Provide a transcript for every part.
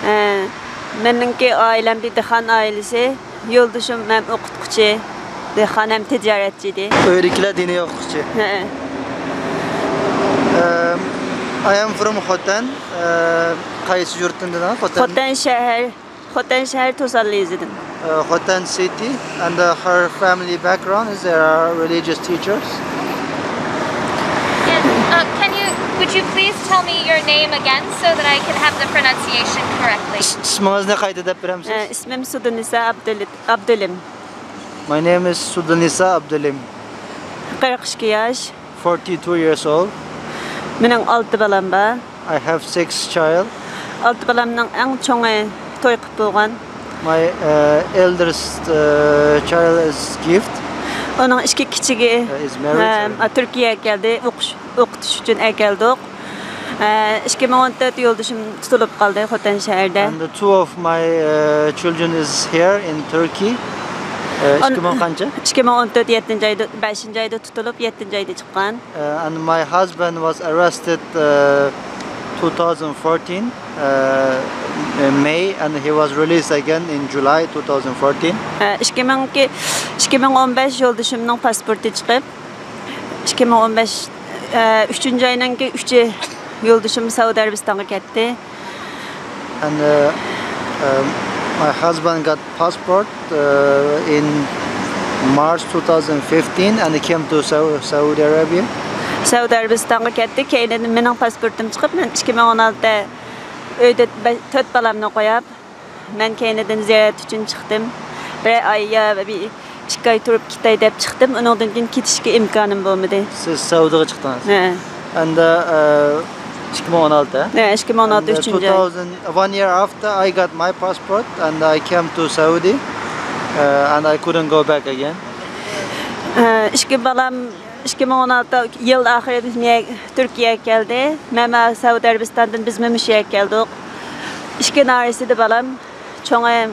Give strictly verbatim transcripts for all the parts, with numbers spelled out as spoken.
ھە، مېنىڭكى ئائىلەم بىر دېھقان ئائىلىسى. يولدىشىم ھەم ئوقۇتقۇچى، دېھقان ھەم تىجارەتچى ئىدى. ئۆيدىكىلەر دىنىي ئوقۇتقۇچى. ھە. ئەم، I am from خوتەن. ئە، قايسى يۇرتتىن دېدىڭىز؟ خوتەن. خوتەن شەھەر، خوتەن شەھەر توساللا يېزىدىن. ئە، خوتەن city and, uh, her family background is they are religious teachers. Yes. Uh, can you, would you please tell me your name again so that I can have the pronunciation correctly? ئىس-، ئىسمىڭىزنى قايتا دەپ بېرەمسىز؟ ئە، ئىسمىم سۇدۇنىسا ئابدۇلىم. ئابدۇلىم. My name is سۇدۇنىسا ئابدۇلىم. قىرىق ئىككى ياش. Forty-two years old. مېنىڭ ئالتە بالام بار. I have six child. ئالتە بالامنىڭ ئەڭ چوڭى توي قىلىپ بولغان. My, uh, eldest, uh, child is Gift. ئۇنىڭ ئىككى كىچىكى، uh, is married, ھەم، sorry. تۈركىيەگە كەلدى، ئوقۇش، ئوقۇتۇش ئۈچۈن ئەكەلدۇق. ئىككى مىڭ ئون تۆت يولدىشىم تۇتۇلۇپ قالدى خوتەن شەھەردە. And the two of my, uh, children is here in Turkey. Uh, ئىككى مىڭ قانچە؟ ئىككى مىڭ ئون تۆت يەتتىنچى ئايدا، بەشىنچى ئايدا تۇتۇلۇپ، يەتتىنچى ئايدا چىققان. Uh, and my husband was arrested, uh, two thousand fourteen, uh, in May, and he was released again in July two thousand fourteen. ئىككى مىڭ، ئىككى مىڭ ئون بەش يولدىشىمنىڭ پاسپورتى چىقىپ، ئىككى مىڭ ئون بەش، ئۈچىنچى ئاينىڭكى ئۈچى يولدىشىم سەئۇدى ئەرەبىستانغا كەتتى. And, uh, um, my husband got passport, uh, in March two thousand fifteen and came to Sau-, Saudi Arabia. سەئۇدى ئەرەبىستانغا كەتتى. كەينىدىن مېنىڭ پاسپورتۇم چىقىپ، مەن ئىككى مىڭ ئون ئالتە ئۆيدە بە-، تۆت بالامنى قويۇپ، مەن كەينىدىن زىيارەت ئۈچۈن چىقتىم. بىرەر ئاي يا بىر ئىككى ئاي تۇرۇپ كېتەي دەپ چىقتىم. ئۇنىڭدىن كېيىن كېتىشكە ئىمكانىم بولمىدى. سىز سەئۇدىغا چىقتىڭىز؟ ھە. ئەمدى، ئە، ئىككى مىڭ ئون ئالتە؟ ھە، ئىككى مىڭ ئون ئالتە ئۈچىنچى ئاي. And, uh, two thousand، one year after I got my passport and I came to Saudi, uh, and I couldn't go back again. ئە، ئىككى بالام ئىككى مىڭ ئون ئالتە يىل ئاخىرى بىزمۇ تۈركىيەگە كەلدى. مەن سەئۇدى ئەرەبىستاندىن بىزمۇ مۇشۇ يەرگە كەلدۇق. ئىككى نارەسىدە بالام. چوڭى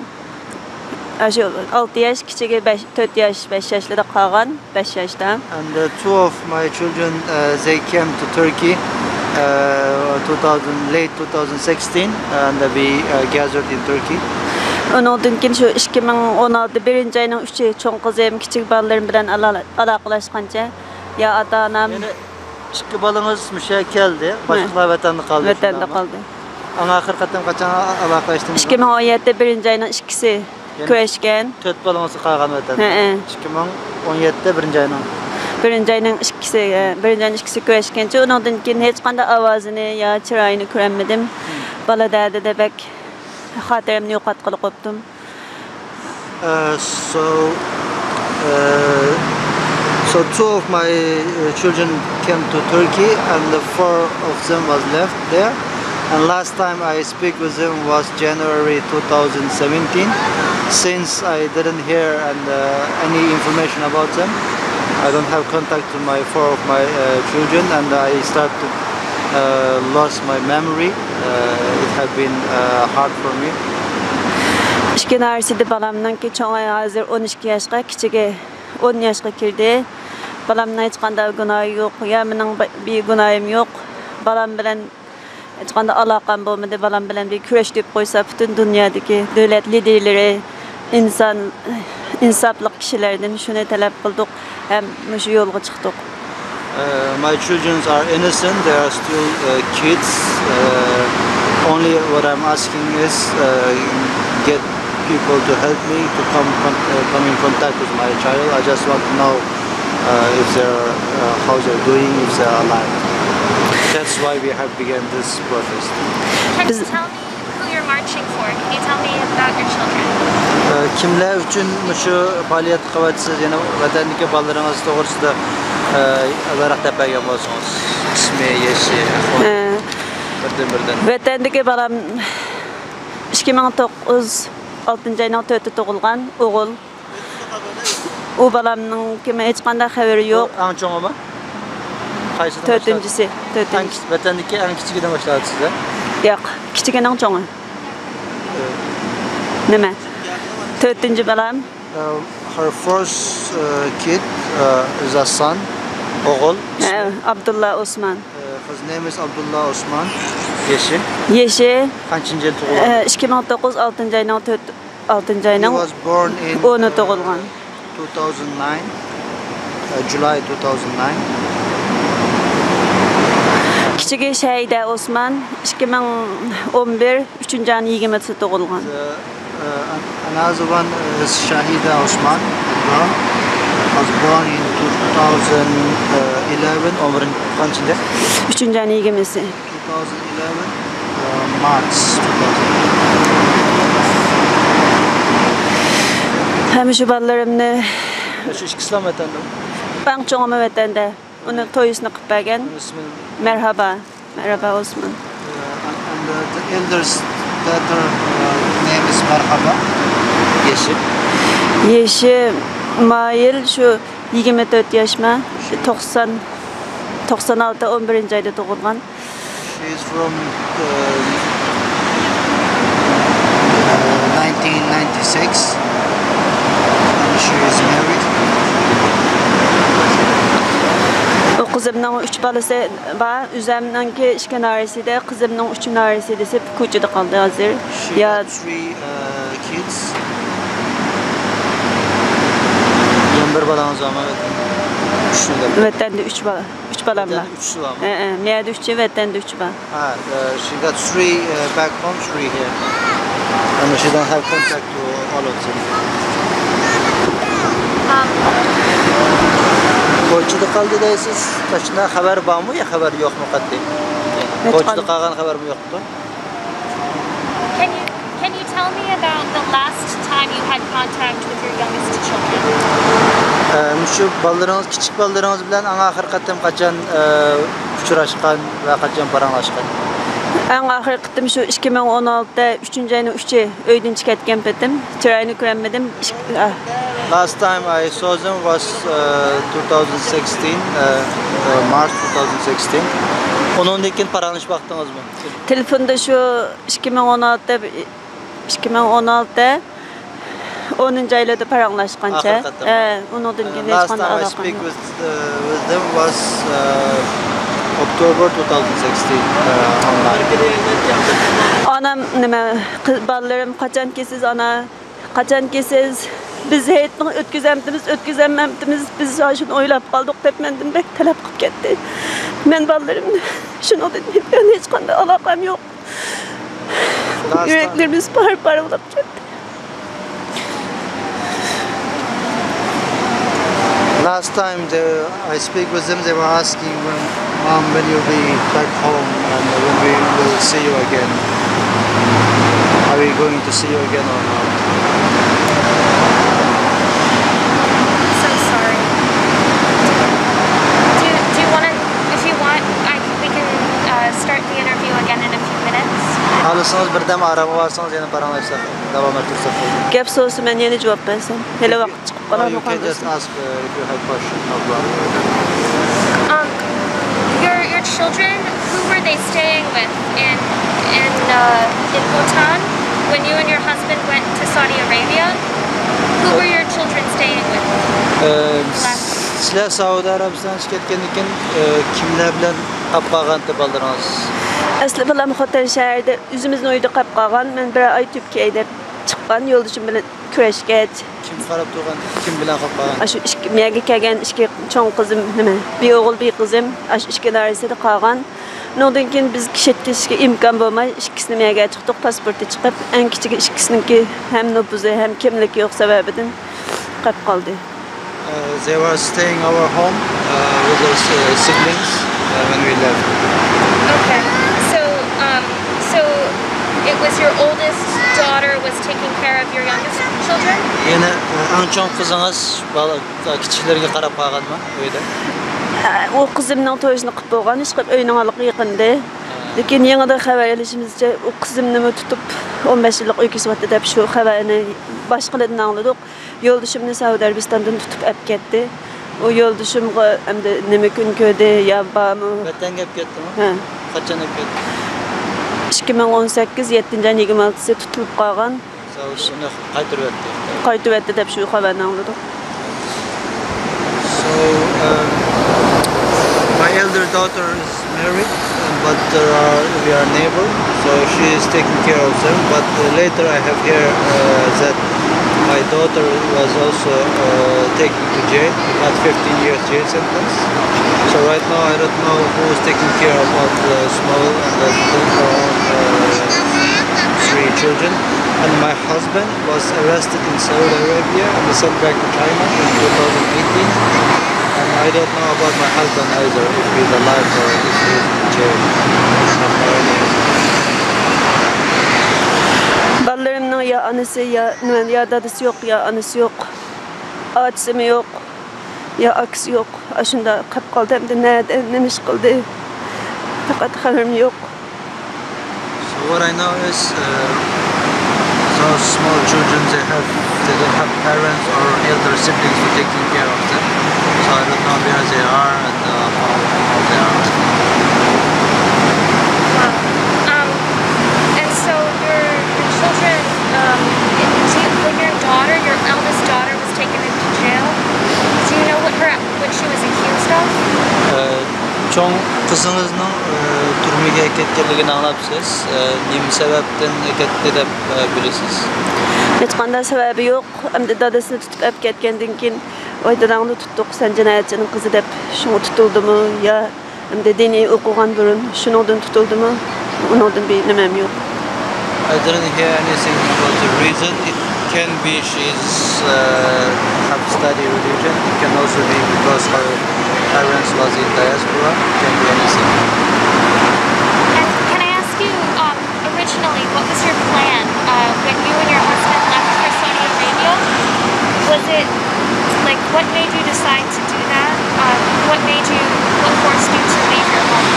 ئاشۇ ئالتە ياش، كىچىكى بەش، تۆت ياش، بەش ياشلىرىدا قالغان، بەش ياشتا. And the two of my children, uh, they came to Turkey, uh, two thousand, late two thousand sixteen, and we, uh, gathered in Turkey. ئۇنىڭدىن كېيىن شۇ ئىككى مىڭ ئون ئالتە بىرىنچى ئاينىڭ ئۈچى چوڭ قىزىم، كىچىك بالىلىرىم بىلەن ئالا-، ئالاقىلاشقانچە، يا ئاتا-ئانام. يەنە ئىككى بالىڭىز مۇشۇ يەرگە كەلدى، ھە. باشقىلار ۋەتەندە قالدى، ۋەتەندە شۇنداقمۇ؟ قالدى. ئەڭ ئاخىر قېتىم قاچان ئالاقىلەشتىڭىز؟ ئىككى مىڭ ئون يەتتە بىرىنچى ئاينىڭ ئىككىسى. يەنى كۆرۈشكەن. تۆت بالىڭىز قالغان ۋەتەندە. ھەئە. ئىككى مىڭ ئون يەتتە بىرىنچى ئاينىڭ. بىرىنچى ئاينىڭ ئىككىسى، ھە، بىرىنچى ئاينىڭ ئىككىسى كۆرۈشكەنچە، ئۇنىڭدىن كېيىن ھېچقانداق ئاۋازىنى يا چىرايىنى كۆرەلمىدىم. مم. بالا دەردىدە بەك خاتىرەمنى يوقاتقىلى قوپتۇم. Uh, so, uh, so two of my, uh, children came to Turkey, and the four of them was left there. And last time I speak with him was January two thousand seventeen. Since I didn't hear and, uh, any information about them, I don't have contact to my four of my, uh, children, and I start to, uh, lost my memory. Uh, it had been, uh, hard for me. ئىككى نارەسىدە بالامنىڭكى چوڭى ھازىر ئون ئىككى ياشقا، كىچىكى ئون ياشقا كىردى. بالامنىڭ ھېچقانداق گۇناھى يوق، يا مېنىڭ بە-، بىر گۇناھىم يوق. بالام بىلەن ھېچقانداق ئالاقەم بولمىدى. بالام بىلەن بىر كۈرەش دېيىپ قويسا، پۈتۈن دۇنيادىكى دۆلەت لىدېرلىرى، ئىنسان، ئىنساپلىق كىشىلەردىن شۇنى تەلەپ قىلدۇق ھەم مۇشۇ يولغا چىقتۇق. Uh, my children are innocent, they are still, uh, kids. Uh, only what I'm asking is, uh, get people to help me to come con-, uh, come in contact with my child. I just want to know, uh, if they're, uh, how they're doing, if they're alive. That's why we have begun this protest. Can you tell me who you're marching for? Can you tell me about your children? ئە، كىملەر ئۈچۈن مۇشۇ پائالىيەت قىلىۋاتىسىز؟ يەنە ۋەتەندىكى بالىلىرىڭىز توغرىسىدا، ئە، ئازراق دەپ بەرگەن بولسىڭىز. ئىسمى، يېشى، ئەھۋالى. ھە. بىردىن-بىردىن. ۋەتەندىكى بالام ئىككى مىڭ توققۇز، ئالتىنچى ئاينىڭ تۆتى تۇغۇلغان ئوغۇل. ئۇ بالامنىڭكىمۇ ھېچقانداق خەۋىرى يوق. ئۇ ئەڭ چوڭىمۇ؟ قايسىدىن باشلاپ؟ تۆتىنچىسى، تۆتىنچى. ئەڭ كىچ-، ۋەتەندىكى ئەڭ كىچىكىدىن باشلاۋاتىسىز، ھە؟ ياق، كىچىكىنىڭ چوڭى. ئە. نېمە؟ تۆتىنچى بالام. Uh, her first, uh, kid, uh, is a son. ئوغۇل. ئە، ئابدۇللا ئوسمان. Uh, his name is Abdullah Osman. يېشى؟ يېشى، قانچىنچى يىل تۇغۇلغان؟ ئىككى مىڭ توققۇز، ئالتىنچى ئاينىڭ تۆت، ئالتىنچى ئاينىڭ ئونى تۇغۇلغان. Two thousand nine, uh, July two thousand nine. كىچىكى شەھىدە ئوسمان، ئىككى مىڭ ئون بىر، ئۈچىنچى ئاينىڭ يىگىرمىسى تۇغۇلغان. Another one is Shahida Osman, was born in two thousand eleven, ئون بىرىنچى، قانچىنچى؟ ئۈچىنچى ئاينىڭ يىگىرمىسى. Two thousand eleven, uh, March two thousand. ھەم شۇ بالىلىرىمنى، شۇ ئىككىسىلا ۋەتەندە؟ ئەڭ چوڭىمۇ ۋەتەندە. ئۇنى تويىسىنى قىلىپ بەرگەن. ئۇنىڭ ئىسمى؟ مەرھابا. مەرھابا ئوسمان. Uh, and, uh, the eldest daughter, uh, name is مەرھابا. يېشى؟ يېشى مايىل شۇ يىگىرمە تۆت ياشما. توقسان، توقسان ئالتە، ئون بىرىنچى ئايدا تۇغۇلغان. She is from, uh, uh, nineteen ninety-six, and she is married. ئۇ قىزىمنىڭ ئۈچ بالىسى بار. ئۆزۈمنىڭكى ئىككى نارەسىدە، قىزىمنىڭ ئۈچ نارەسىدىسى كوچىدا قالدى ھازىر. She يا got three, uh, kids. يەنە بىر بالاڭىز بارمۇ؟ ئۈچ. ۋەتەندە ئۈچ بالا. ئۈچ بالام بار. ۋەتەندە ئۈچ بارمۇ؟ ھە، ھە، مەيەردە ئۈچى، ۋەتەندە ئۈچى بار. ھە، uh, she got three, uh, back home, three here. And she don't have contact to all of them. كوچىدا قالدى دەيسىز. تاشنا خەۋەر بارمۇ يا خەۋەر يوقمۇ قەتئىي؟ كوچىدا قالغان خەۋەرمۇ يوقمۇ؟ Can you, can you tell me about the last time you had contact with your youngest children? ئە، مۇشۇ بالىلىرىڭىز، كىچىك بالىلىرىڭىز بىلەن ئەڭ ئاخىرقى قېتىم قاچان، ئە، ئۇچراشقان ۋە قاچان پاراڭلاشقان؟ ئەڭ ئاخىرقى قېتىم شۇ ئىككى مىڭ ئون ئالتە ئۈچىنچى ئاينىڭ ئۈچى ئۆيدىن چىقىپ كەتكەن پېتىم. چىرايىنى كۆرەلمىدىم. ئىك-، ئا. Last time I saw them was, uh, two thousand sixteen, uh, uh, March two thousand sixteen. ئۇنىڭدىن كېيىن پاراڭلىشىپ باقتىڭىزمۇ؟ تېلېفوندا شۇ ئىككى مىڭ ئون ئالتە، ئىككى مىڭ ئون ئالتە، ئونىنچى ئايلاردا پاراڭلاشقانچە. ئاخىرقى قېتىم. ھە، ئۇنىڭدىن كېيىن ھېچقانداق ئالاقەم يوق. Last time I speak with, uh, with them was, uh, October two thousand sixteen, uh, online. ئانام نېمە، قىز، بالىلىرىم، قاچانكى سىز، ئانا، قاچانكى سىز، بىز ھېيتنى ئۆتكۈزەمتىمىز، ئۆتكۈزەلمەمتىمىز، بىز شۇنى ئويلاپ قالدۇق دەپ مەندىن بەك تەلەپ قىلىپ كەتتى. مەن بالىلىرىمنى شۇنىڭدىن بۇيان ھېچقانداق ئالاقەم يوق. يۈرەكلىرىمىز پار-پار بولۇپ كەتتى. Last time the, I speak with them, they were asking when, "Mom, when you'll be back home and when we will see you again? Are we going to see you again or not?" I'm so sorry. Do you, do you wanna, if you want, I, we can, uh, start the interview again in a few minutes. خالىسىڭىز بىردەم ئارامغا بارسىڭىز يەنە پاراڭلاشساق، داۋاملاشتۇرساق بولىدۇ. گەپ سورىسا مەن يەنە جاۋاب بەرسەم، ھېلى ۋاقىت چىقىپ قالامدۇ قالمىسۇن. Um, your, your children, who were they staying with in, in, uh, in Bhutan when you and your husband went to Saudi Arabia? Who were your children staying with? ئە، سىلەر سەئۇدى ئەرەبىستانغا كەتكەندىن كېيىن، ئە، كىملەر بىلەن قاپ قالغانتى بالىلىرىڭىز؟ ئەسلى بالام خوتەن شەھىرىدە ئۆزىمىزنىڭ ئۆيىدە قاپ قالغان. مەن بىر ئاي تۈركىيەگە دەپ چىققان، يولدىشىم بىلەن كۆرۈشكەچ. كىم قاراپ تۇرغان؟ كىم بىلەن قاپ قالغان؟ ئاشۇ ئىككى، مەيەرگە كەلگەن ئىككى چوڭ قىزىم، نېمە، بىر ئوغۇل، بىر قىزىم، ئاشۇ ئىككى نارەسىدە قالغان. ئۇنىڭدىن كېيىن بىز كېتىشكە ئىمكان بولماي، ئىككىسىنى مەيەرگە چىقتۇق، پاسپورتى چىقىپ، ئەڭ كىچىكى ئىككىسىنىڭكى ھەم نوپۇزى، ھەم كىملىكى يوق سەۋەبىدىن قېلىپ قالدى. Uh, they were staying our home, uh, with our, uh, siblings, uh, when we left. Okay. So, um, so it was your oldest daughter was taking care of your youngest children? يەنە، ئە، ئەڭ چوڭ قىزىڭىز بالا، كىچىكلىرىگە قاراپ قالغانمۇ ئۆيدە؟ ئە، ئۇ قىزىمنىڭ تويىسىنى قىلىپ بولغان، ئىشقىلىپ ئۆينىڭ ھالقا يېقىندى. لېكىن يېڭىدا خەۋەر ئېلىشىمىزچە، ئۇ قىزىمنىمۇ تۇتۇپ، ئون بەش يىللىق ئۆي كېسىۋەتتى دەپ شۇ خەۋەرنى باشقىلىرىدىن ئاڭلىدۇق. يولدىشىمنى سەئۇدى ئەرەبىستاندىن تۇتۇپ ئەپ كەتتى. ئۇ يولدىشىمغا ئەمدى نېمە كۈن كۆردى يا بارمۇ؟ ۋەتەنگە ئەپ كەتتىمۇ؟ ھە. قاچان ئەپ كەتتى؟ ئىككى مىڭ ئون سەككىز، يەتتىنچى ئاينىڭ يىگىرمە ئالتىسى تۇتۇلۇپ قالغان. سەئۇدى ئۇنى قايتۇرۇۋەتتى. قايتۇرۇۋەتتى دەپ شۇ خەۋەرنى ئاڭلىدۇق. So, um, my elder daughter is married. But there are, we are neighbor, so she is taking care of them. But uh, later I have heard uh, that my daughter was also uh, taken to jail, got fifteen years jail sentence. So right now I don't know who is taking care of all the small and the little, uh, three children. And my husband was arrested in Saudi Arabia and sent back to China in two thousand eighteen. And I don't know about my husband either, if he's alive or if he's in jail. I have no idea. بالىلىرىمنىڭ يا ئانىسى، يا، يا دادىسى يوق، يا ئانىسى يوق. ئاچىسىمۇ يوق، يا ئاكىسى يوق. ئاشۇنداق قېلىپ قالدى. ئەمدى نەدە، نېمە ئىش قىلدى؟ پەقەت خەۋىرىم يوق. So what I know is, uh, those small children, they have, they don't have parents or elder siblings to taking care of them. So I don't know where they are and uh, how, how they are. Wow. Um, and so your, your children, um, do you, when your daughter, your eldest daughter, was taken into jail, do you know what her, what she was accused of? چوڭ قىزىڭىزنىڭ تۈرمىگە كەتكەنلىكىنى ئاڭلاپسىز. نېمە سەۋەبتىن كەتتى دەپ بىلىسىز؟ ھېچقانداق سەۋەبى يوق. ئەمدى دادىسىنى تۇتۇپ ئەپ كەتكەندىن كېيىن، ۋاي داداڭنى تۇتتۇق، سەن جىنايەتچىنىڭ قىزى دەپ، شۇڭا تۇتۇلدىمۇ يا ئەمدى دىنىي ئوقۇغان بۇرۇن، شۇنىڭدىن تۇتۇلدىمۇ، ئۇنىڭدىن بىر نېمەم يوق. I didn't hear anything about the reason. It can be she's uh, have study religion. It can also be because her parents was in diaspora. It can be anything. And can I ask you, um, originally, what was your plan uh, when you and your husband left for Saudi Arabia? Was it, like, what made you decide to do that? Um, what made you, what forced you to leave your home?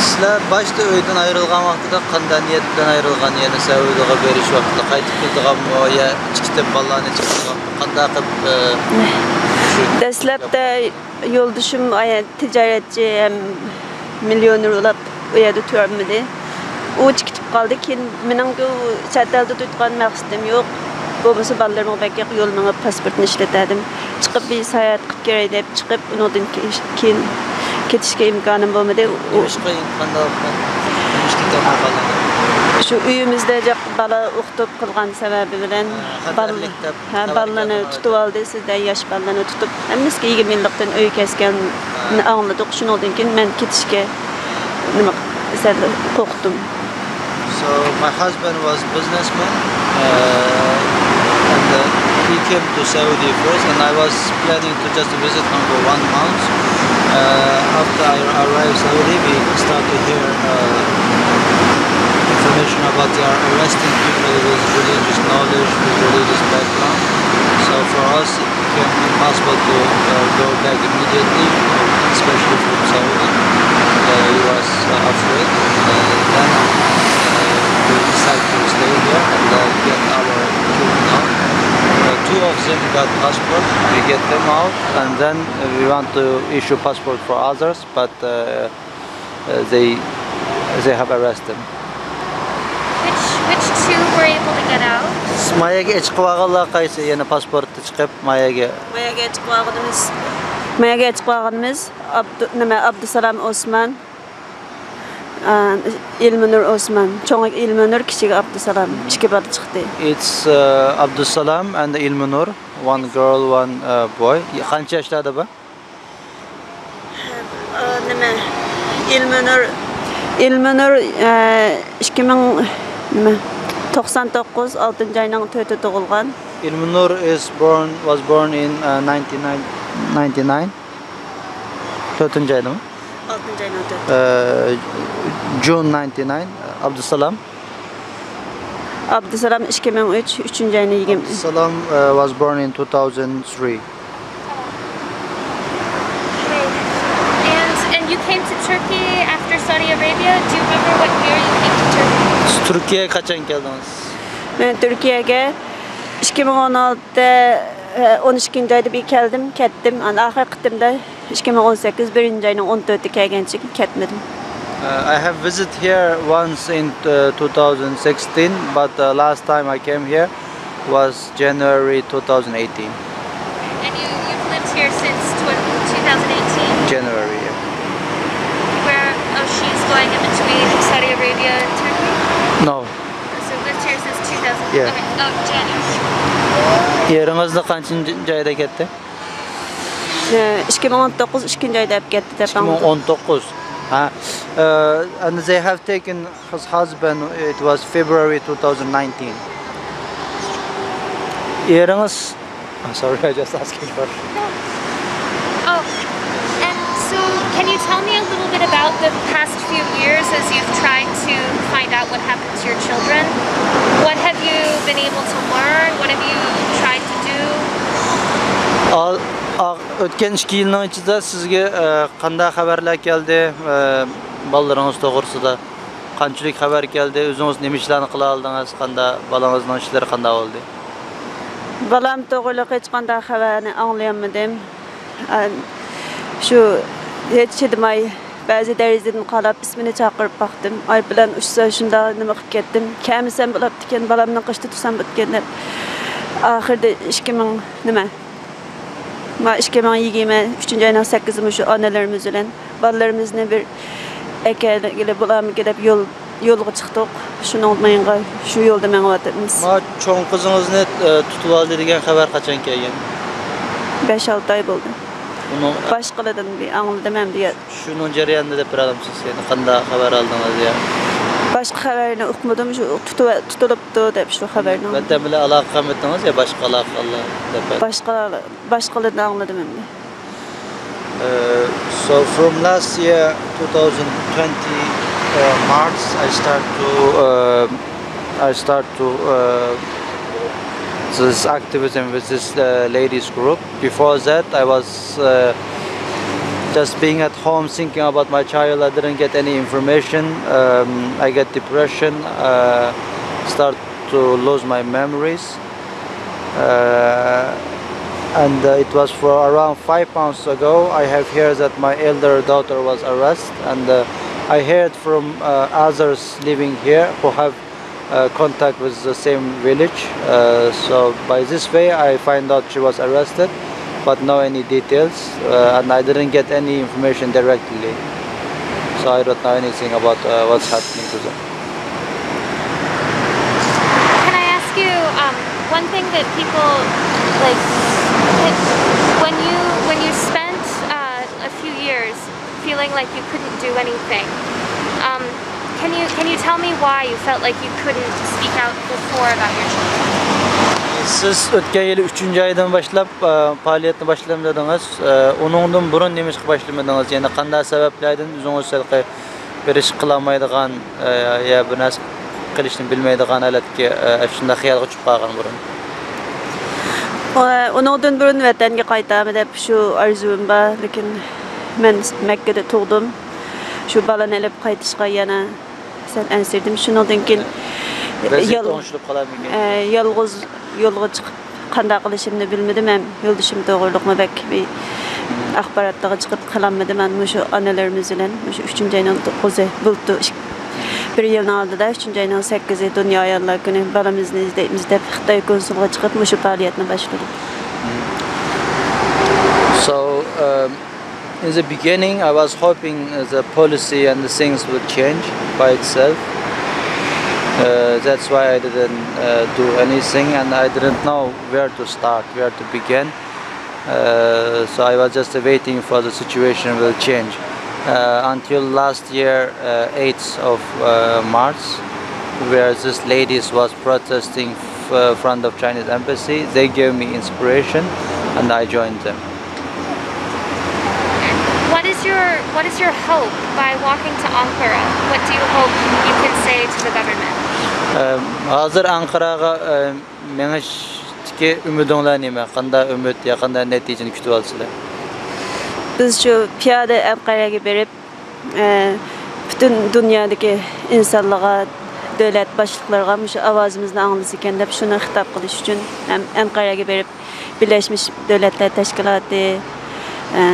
سىلەر باشتا ئۆيدىن ئايرىلغان ۋاقتىدا قانداق نىيەت بىلەن ئايرىلغان؟ يەنە سەئۇدىغا بېرىش ۋاقتىدا قايتىپ كېلىدىغانمۇ يا ئىككى بالىلارنى چىقىرىدىغانمۇ؟ قانداق قىلىپ ئە، شۇ دەسلەپتە يولدىشىم ئايا تىجارەتچى ھەم مىليونېر بولاپ ئۇ يەردە تۇرالمىدى. ئۇ چىقىپ قالدى. كېيىن مېنىڭكى چەت ئەلدە تۇرىدىغان مەقسىتىم يوق. بولمىسا بالىلىرىمغا بەك يول مېڭىپ پاسپورتنى ئىشلىتەتتىم. چىقىپ بىر ساياھەت قىلىپ كېرەي دەپ چىقىپ، ئۇنىڭدىن كېيىن كېتىشكە ئىمكانىم بولمىدى. ئۇ نېمىشقا قانداق نېمىشقا كېتەلمەي قالدىڭىز؟ شۇ ئۆيىمىزدە جىق بالا ئوقۇتۇپ قىلغان سەۋەبى بىلەن خەتەرلىك دەپ ھە، خەۋەر بالىلارنى كەلدىمۇ؟ تۇتۇۋالدى، سىزدە ياش بالىلارنى تۇتۇپ، ھەممىسىگە يىگىرمە يىللىقتىن ئۆي كەسكەننى ئاڭلىدۇق. شۇنىڭدىن كېيىن مەن كېتىشكە نېمە سەل قورقتۇم. So my husband was businessman uh, and uh, he came to Saudi first and I was planning to just visit him for one month. Uh, after I arrived Saudi, we start to hear uh, information about they are arresting people with religious knowledge, with religious background. So for us, it became impossible to uh, go back immediately, especially from Saudi. Uh, he was uh, afraid. Uh, then uh, we decided to stay here and uh, get our children out. Uh, two of them got passport. We get them out, and then we want to issue passport for others, but uh, uh, they they have arrested them. Which which two were able to get out? مايەگە ئېچىقىۋالغانلار قايسى؟ يەنە پاسپورتتا چىقىپ مايەگە. مايەگە ئېچىقىۋالغىنىمىز، مايەگە ئېچىقىۋالغىنىمىز ئابدۇ نېمە ئابدۇسالام ئوسمان، ئا، ئىلمىنۇر ئوسمان. چوڭى ئىلمىنۇر، كىچىكى ئابدۇسالام. ئىككى بالا چىقتى. It's uh, Abdusalam and Ilminur, one girl, one uh, boy. قانچە ياشلاردا بۇ؟ ئا، نېمە ئىلمىنۇر، ئىلمىنۇر ئا، ئىككى مىڭ نېمە توقسان توققۇز، ئالتىنچى ئاينىڭ تۆتى تۇغۇلغان. Ilminur is born was born in uh, ninety-nine, ninety-nine. تۆتىنچى ئايدىمۇ؟ ئالتىنچى ئاينىڭ تۆتى. Uh, June ninety-nine. Abdusalam. ئابدۇسالام ئىككى مىڭ ئۈچ، ئۈچىنچى ئاينىڭ يىگىرمە. Abdusalam uh, was born in two thousand three. Okay. And and you came to Turkey after Saudi Arabia. Do you remember what year you came to Turkey? تۈركىيەگە قاچان كەلدىڭىز؟ مەن تۈركىيەگە ئىككى مىڭ ئون ئالتە، ئون ئىككىنچى ئايدا بىر كەلدىم، كەتتىم. ئاندىن ئاخىرقى قېتىمدا ئىككى مىڭ ئون سەككىز، بىرىنچى ئاينىڭ ئون تۆتى كەلگەنچە كەتمىدىم. Uh, I have visited here once in uh, two thousand sixteen, but uh, last time I came here was January two thousand eighteen. And you, you've lived here since tw- two thousand eighteen? January, yeah. Where, oh, she's Uh, Turkey? No. So lived here since two thousand. Yeah. Okay. Oh, January. ئېرىڭىزنى قانچىنچى ئايدا كەتتى؟ ئىككى مىڭ ئون توققۇز ئىككىنچى ئايدا ئەپ كەتتى دەپ ئىككى مىڭ ئون توققۇز. ھە. Uh, and they have taken his husband, it was February two thousand nineteen. ئېرىڭىز. Oh, sorry, I just asking for. Oh, and so can you tell me a little bit about the past few years as you've tried to find out what happened to your children? What have you been able to learn? What have you tried to do? ئال-، ئا-، ئۆتكەن ئىككى يىلنىڭ ئىچىدە سىزگە، ئە، قانداق خەۋەرلەر كەلدى، ئە، بالىلىرىڭىز توغرىسىدا؟ قانچىلىك خەۋەر كەلدى؟ ئۆزىڭىز نېمە ئىشلارنى قىلالىدىڭىز؟ قانداق، بالىڭىزنىڭ ئىشلىرى قانداق بولدى؟ بالام توغرىلىق ھېچقانداق خەۋەرنى ئاڭلىيالمىدىم. ئە، شۇ ھېچ چىدىماي بەزى دېرىزىدىن قاراپ ئىسمىنى چاقىرىپ باقتىم. ئايروپىلان ئۇچسا شۇنداق نېمە قىلىپ كەتتىم. كەلمىسەم بولامدىكەن، بالامنى قېشىدا تۇرسام بولىدىكەن دەپ. ئاخىرىدا ئىككى مىڭ نېمە؟ ما ئىككى مىڭ يىگىرمە ئۈچىنچى ئاينىڭ سەككىزى مۇشۇ ئانىلىرىمىز بىلەن بالىلىرىمىزنى بىر ئەكەلگىلى بولارمىكىن دەپ يول، يولغا چىقتۇق. شۇنىڭ مېڭىغا شۇ يولدا مېڭىۋاتىمىز. ما چوڭ قىزىڭىزنى، ئە، تۇتۇۋالدى دېگەن خەۋەر قاچان كەلگەن؟ بەش-ئالتە ئاي بولدى. ئۇنىڭ باشقىلاردىن بىر ئاڭلىدىم ئەمدى. شۇنىڭ جەريانىدا دەپ بېرەلمىسىز، يەنى قانداق خەۋەر ئالدىڭىز يا؟ باشقا خەۋەرنى ئۇقمىدىم، شۇ تۇتۇۋ-، تۇتۇلۇپتۇ دەپ شۇ خەۋەرنى ئاڭلىدىم. ۋەتەن بىلەن ئالاقە قىلمىدىڭىز يا باشقا ئالاقىلار دەپ؟ باشقا، باشقىلاردىن ئاڭلىدىم ئەمدى. Uh, so from last year, two thousand twenty, uh, March, I start to, uh, I start to, uh, this activism with this, uh, ladies group. Before that, I was, uh, just being at home thinking about my child. I didn't get any information. Um, I get depression, uh, start to lose my memories. Uh, and, uh, it was for around five months ago. I have heard that my elder daughter was arrested, and, uh, I heard from, uh, others living here who have, uh, contact with the same village. Uh, so by this way, I find out she was arrested, but no any details, uh, and I didn't get any information directly. So I don't know anything about, uh, what's happening to them. Can I ask you, um, one thing that people, like, that when you, when you spent, uh, a few years feeling like you couldn't do anything, um, can you, can you tell me why you felt like you couldn't speak out before about your children? سىز ئۆتكەن يىلى ئۈچىنچى ئايدىن باشلاپ، ئە، پائالىيەتنى باشلىدىم دېدىڭىز. ئە، ئۇنىڭدىن بۇرۇن نېمىشقا باشلىمىدىڭىز؟ يەنى قانداق سەۋەبلەردىن ئۆزىڭىز ھېلىقى بىر ئىش قىلالمايدىغان، ئە، يا بىر نەرسە قىلىشنى بىلمەيدىغان ھالەتكە، ئە، شۇنداق خىيالغا چۈشۈپ قالغان بۇرۇن؟ ئۇنىڭدىن بۇرۇن ۋەتەنگە قايتامەن دەپ شۇ ئارزۇيۇم بار، لېكىن مەن مەككىدە تۇغدۇم. شۇ بالىنى ئېلىپ قايتىشقا يەنە سەل ئەنسىرىدىم. شۇنىڭدىن كېيىن ۋەزىيەت يال-، ئوڭشىلىپ قالارمىكىن؟ ئە، يالغۇز يولغا چىقىپ قانداق قىلىشىمنى بىلمىدىم ھەم يولدىشىم توغرۇلۇقمۇ بەك بىر ئاخباراتلارغا چىقىپ قالالمىدىم. مانا مۇشۇ ئانىلىرىمىز بىلەن مۇشۇ ئۈچىنچى ئاينىڭ توققۇزى بولۇپتۇ. ئىك-، بىر يىلنىڭ ئالدىدا ئۈچىنچى ئاينىڭ سەككىزى دۇنيا ئاياللار كۈنى، بالىمىزنى ئىزدەيمىز دەپ خىتاي كونسۇلىغا چىقىپ مۇشۇ پائالىيەتنى باشلىدۇق. So, um, in the beginning, I was hoping, uh, the policy and the things would change by itself. Uh, that's why I didn't, uh, do anything, and I didn't know where to start, where to begin. Uh, so I was just waiting for the situation will change. Uh, until last year, uh, eighth of, uh, March, where these ladies was protesting f-, uh, front of Chinese embassy, they gave me inspiration, and I joined them. What is your, what is your hope by walking to Ankara? What do you hope you can say to the government? ئە، ھازىر ئانقاراغا، ئە، مېڭىشتىكى ئۈمىدىڭلار نېمە؟ قانداق ئۈمىد يا قانداق نەتىجىنى كۈتۈۋالىسىلەر؟ بىز شۇ پىيادە ئەنقەرەگە بېرىپ، ئە، پۈتۈن دۇنيادىكى ئىنسانلارغا، دۆلەت باشلىقلىرىغا مۇشۇ ئاۋازىمىزنى ئاڭلىسىكەن دەپ شۇنى خىتاب قىلىش ئۈچۈن ھەم ئەنقەرەگە بېرىپ، بىرلەشمىش دۆلەتلەر تەشكىلاتى، ئە،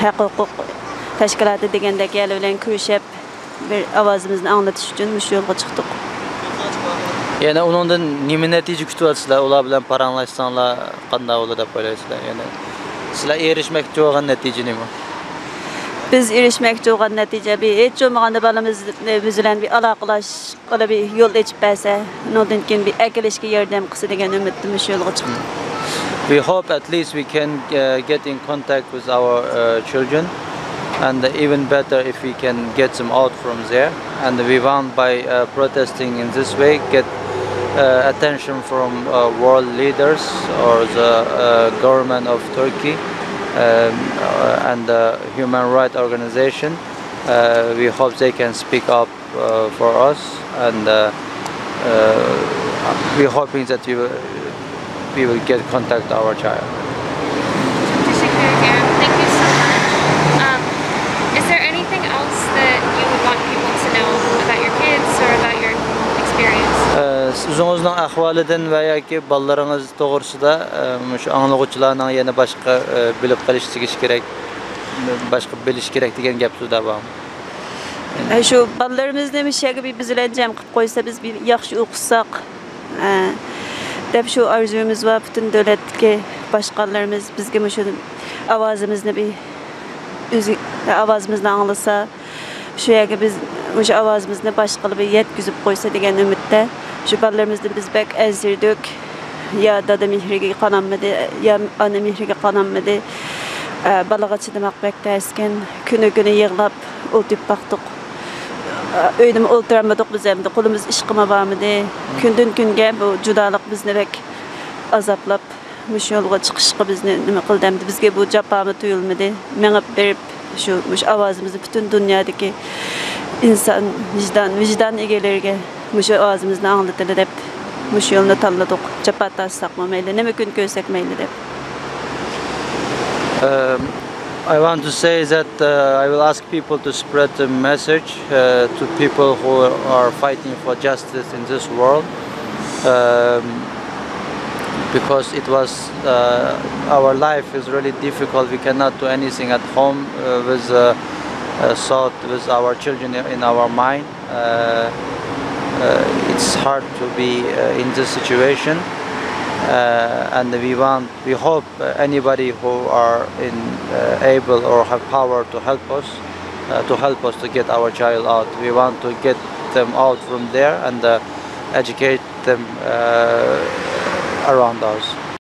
ھەق ھوقۇق تەشكىلاتى دېگەندەك يەرلەر بىلەن كۆرۈشۈپ، بىر ئاۋازىمىزنى ئاڭلىتىش ئۈچۈن مۇشۇ يولغا چىقتۇق. يەنە ئۇنىڭدىن نېمە نەتىجە كۈتۈۋاتىسىلەر؟ ئۇلار بىلەن پاراڭلاشساڭلار قانداق بولىدۇ دەپ ئويلايسىلەر؟ يەنە سىلەر ئېرىشمەكچى بولغان نەتىجە نېمە؟ بىز ئېرىشمەكچى بولغان نەتىجە، بىر ھېچ بولمىغاندا بالىمىز بىز بىلەن بىر ئالاقىلاشقىلى بىر يول ئېچىپ بەرسە، ئۇنىڭدىن كېيىن بىر ئەكېلىشكە ياردەم قىلسا دېگەن ئۈمىدتە مۇشۇ يولغا چىقتۇق. We hope at least we can uh, get in contact with our uh, children, and even better if we can get them out from there. And we want by uh, protesting in this way get uh, attention from uh, world leaders or the uh, government of Turkey um, uh, and the human rights organization. Uh, we hope they can speak up uh, for us, and uh, uh, we're hoping that we will, we will get contact our child. Teşekkür ediyorum. Thank you so much. Um, is there anything else that you would want people to know about your kids or about your experience? ئۆزىڭىزنىڭ ئەھۋالىدىن ۋە ياكى بالىلىرىڭىز توغرىسىدا مۇشۇ ئاڭلىغۇچىلارنىڭ يەنە باشقا بىلىپ قېلىش تېگىش كېرەك، باشقا بىلىش كېرەك دېگەن گەپ سۆزلەر بارمۇ؟ شۇ بالىلىرىمىزنى مۇشۇ يەرگە بىز بىلەن جەم قىلىپ قويسا، بىز بىر ياخشى ئوقۇساق دەپ شۇ ئارزۇيىمىز بار. پۈتۈن دۆلەتتىكى باشقانلىرىمىز بىزگە مۇشۇ ئاۋازىمىزنى بىر ئۆزى ئاۋازىمىزنى ئاڭلىسا، شۇ يەرگە بىز مۇشۇ ئاۋازىمىزنى باشقىلارغا يەتكۈزۈپ قويسا دېگەن ئۈمىدتە. شۇ بالىلىرىمىزنى بىز بەك ئەنسىرىدۇق. يا دادا مېھرىگە قانالمىدى، يا ئانا مېھرىگە قانالمىدى. ئە، بالىغا چىدىماق بەك تەسكەن. كۈنۈ كۈنى يىغلاپ ئولتۇرۇپ باقتۇق. ئە، ئۆيدىمۇ ئولتۇرالمىدۇق بىز ئەمدى. قولىمىز ئىشقىمۇ بارمىدى. كۈندىن كۈنگە بۇ جۇدالىق بىزنى بەك ئازابلاپ، مۇشۇ يولغا چىقىشقا بىزنى نېمە قىلدى ئەمدى؟ بىزگە بۇ جاپامۇ تۇيۇلمىدى. مېڭىپ بېرىپ، شۇ، مۇشۇ ئاۋازىمىزنى پۈتۈن دۇنيادىكى ئىنسان، ۋىجدان، ۋىجدان ئىگىلىرىگە مۇشۇ ئاۋازىمىزنى ئاڭلىتىلى دەپ، مۇشۇ يولنى تاللىدۇق. جاپا تارتساقمۇ مەيلى، نېمە كۈن كۆرسەك مەيلى دەپ. Um, I want to say that uh, I will ask people to spread the message uh, to people who are fighting for justice in this world. Um, because it was uh, our life is really difficult. We cannot do anything at home uh, with uh, uh, thought with our children in our mind. Uh, uh, it's hard to be uh, in this situation, uh, and we want, we hope uh, anybody who are in uh, able or have power to help us, uh, to help us to get our child out. We want to get them out from there and uh, educate them uh, around us.